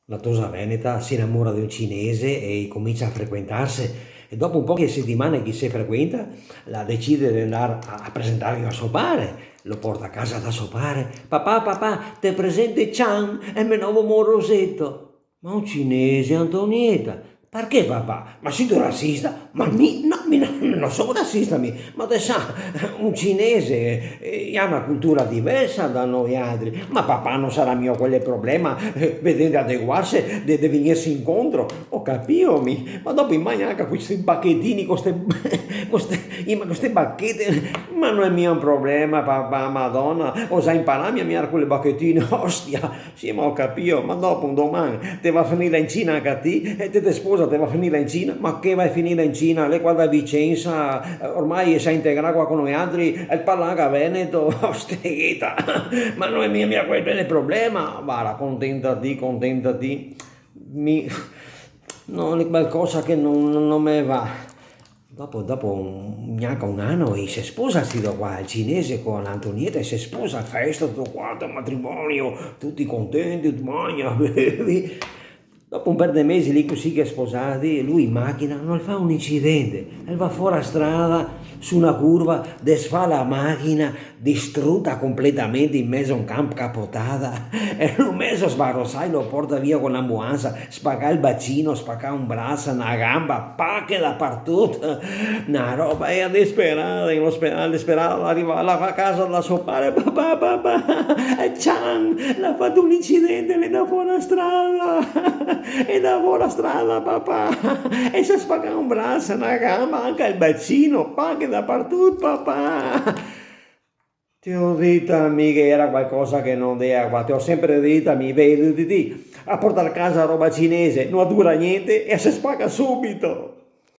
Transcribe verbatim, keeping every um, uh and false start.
La tosa veneta se inamora de un cinese e i comincia a frequentarse. E dopo un poche setimane che i se frequenta, la decide de andar a, a presentarlo a so pare. Lo porta a casa da so pare. "Papà, papà, te presento Chan, el me novo moroseto." "Ma un cinese, Antonieta?" "Parché, papà? Ma sito rasista?" "Ma mi, no, mi no, no so rasista, mi. Ma te sa, un cinese, eh, el ga na cultura diversa da noialtri. Ma papà no sarà mia quel el problema, eh, vedendo adeguarse de, de vegnirse incontro." "Go capìo, mi. Ma dopo i magna anca co sti bachetini, co ste, co ste, i ma-, co ste bachete." "Ma no xe mia un problema, papà, Madona. Go za inparà a magnar co le bachetine, ostia." "Sì, ma go capìo, ma dopo un doman te va a finirla in Cina anca ti, e te te sposa, te va a finirla in Cina." "Ma che va a finirla in Cina? L'è qua da Vicenza, eh, ormai el s'à integrà qua co noialtri, el parla anca veneto." "Ostegheta, ma no xe mia, mia quel el problema." "Varda, contentati, contentati. Mi, no, l'è qualcosa che no, no, no me va." Dopo, dopo un, gnanca un ano, i se sposa sti do qua, el cinese co l'Antonieta, i se sposa, festa, tuto quanto, matrimonio, tuti contenti, magna, bevi. Dopo un per de mesi lì cusì che sposati, lu in machina, no, el fa un incidente, el va fora strada, su na curva, desfa la machina, distruta completamente in mezo a un camp, capotada, e lu mezo sbarosà, i lo porta via co l'ambulansa, spacà el bacino, spacà un braso, na gamba, pache dapartuto, na roba, e desperada, in l'ospedal, desperada, la riva, la va a casa da so pare: "Papà, papà, el Chan l'à fato un incidente, l'è ndà fora strada, l'è ndà fora strada, papà, e el s'à spacà un braso, na gamba, anca el bacino, pache dapartuto, papà." Te go dito mi che gera qualcosa che no ndea qua, te go senpre dito mi, vedi, ti, a portar casa roba cinese no dura gnente e se spaca subito.